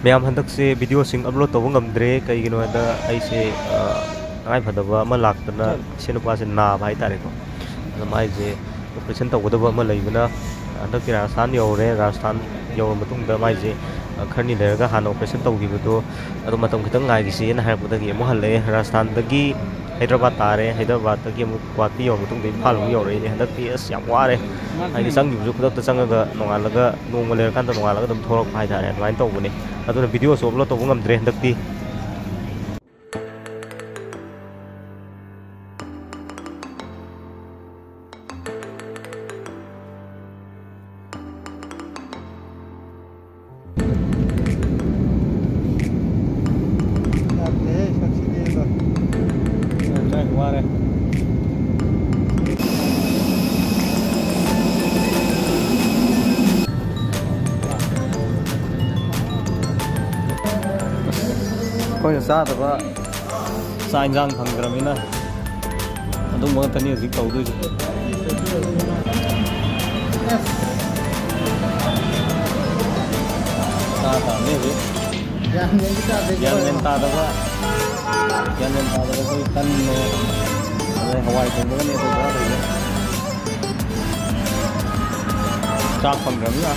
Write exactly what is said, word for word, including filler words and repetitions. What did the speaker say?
ꯃꯌꯥꯝ, ꯍꯟꯗꯛꯁꯦ ꯚꯤꯗꯤꯑꯣꯁꯤꯡ ꯑꯞꯂꯣꯗ ꯇꯧꯕ ꯉꯝꯗ꯭ꯔꯦ꯫ ꯀꯩꯒꯤꯅꯣ ꯍꯥꯏꯗ, ꯑꯩꯁꯦ, ꯑ, ꯇꯉꯥꯏꯐꯗꯕ ꯑꯃ ꯂꯥꯛꯇꯅ ꯏꯁꯦ ꯅꯨꯄꯥꯁꯦ ꯅꯥꯕ ꯍꯥꯏꯇꯥꯔꯦꯀꯣ꯫ ꯑꯗ ꯃꯥꯏꯁꯦ ꯑꯣꯄꯔꯦꯁꯟ ꯇꯧꯒꯗꯕ ꯑꯃ ꯂꯩꯕꯅ ꯍꯟꯗꯛꯇꯤ ꯔꯥꯖꯁꯊꯥꯟ ꯌꯧꯔꯦ꯫ ꯔꯥꯖꯁꯊꯥꯟ ꯌꯧꯔ ꯃꯇꯨꯡꯗ ꯃꯥꯏꯁꯦ, ꯑ, ꯈꯔꯅꯤ ꯂꯩꯔꯒ ꯍꯥꯟꯅ ꯑꯣꯄꯔꯦꯁꯟ ꯇꯧꯈꯤꯕꯗꯣ, ꯑꯗꯣ ꯃꯇꯝ ꯈꯤꯇꯪ ꯉꯥꯏꯈꯤꯁꯦꯅ ꯍꯥꯏꯔꯛꯄꯗꯒꯤ ꯑꯃꯨꯛ ꯍꯜꯂꯛꯑꯦ꯫ ꯔꯥꯖꯁꯊꯥꯟꯗꯒꯤ ꯍꯥꯏꯗ꯭ꯔꯕꯥꯗ ꯇꯥꯔꯦ꯫ ꯍꯥꯏꯗ꯭ꯔꯕꯥꯗꯇꯒꯤ ꯑꯃꯨꯛ ꯒꯨꯍꯥꯇꯤ ꯌꯧꯔ ꯃꯇꯨꯡꯗ ꯏꯝꯐꯥꯜ ꯑꯃꯨꯛ ꯌꯧꯔꯛꯏꯅꯦ꯫ ꯍꯟꯗꯛꯇꯤ ꯑꯁ ꯌꯥꯝ ꯋꯥꯔꯦ꯫ ꯍꯥꯏꯗꯤ ꯆꯪꯈꯤꯕꯁꯨ ꯈꯨꯗꯛꯇ ꯆꯪꯉꯒ ꯅꯣꯡꯉꯥꯜꯂꯒ, ꯅꯣꯡꯃ ꯂꯩꯔꯀꯥꯟꯗ ꯅꯣꯡꯉꯥꯜꯂꯒ ꯑꯗꯨꯝ ꯊꯣꯛꯂꯛꯄ ꯍꯥꯏꯇꯥꯔꯦ꯫ ꯑꯗꯨꯃꯥꯏꯅ ꯇꯧꯕꯅꯦ꯫ ꯑꯗꯨꯅ ꯚꯤꯗꯤꯑꯣꯁꯨ ꯑꯞꯂꯣꯗ ꯇꯧꯕ ꯉꯝꯗ꯭ꯔꯦ ꯍꯟꯗꯛꯇꯤ꯫ ꯋꯥꯔꯦ꯫ ꯑꯩꯈꯣꯏꯅ ꯆꯥꯗꯕ ꯆꯥꯛ ꯏꯟꯁꯥꯡ ꯐꯪꯗ꯭ꯔꯕꯅꯤꯅ ꯑꯗꯨꯝꯕ ꯉꯥꯛꯇꯅꯤ ꯍꯧꯖꯤꯛ ꯇꯧꯗꯣꯏꯁꯦ꯫ ꯆꯥ ꯇꯥꯕꯅꯤ ꯍꯧꯖꯤꯛ꯫ ꯒ꯭ꯌꯥꯟ ꯃꯦꯟ ꯇꯥꯗꯕ, ꯒ꯭ꯌꯥꯟ ꯃꯦꯟ ꯇꯥꯗꯕ ꯑꯩꯈꯣꯏ ꯇꯟꯅꯦ, ꯑꯗꯩ ꯍꯋꯥꯏ ꯊꯣꯡꯕꯒꯅꯦ ꯑꯩꯈꯣꯏ ꯆꯥꯗꯣꯏꯁꯦ꯫ ꯆꯥꯛ ꯐꯪꯗ꯭ꯔꯕꯅꯤꯅ꯫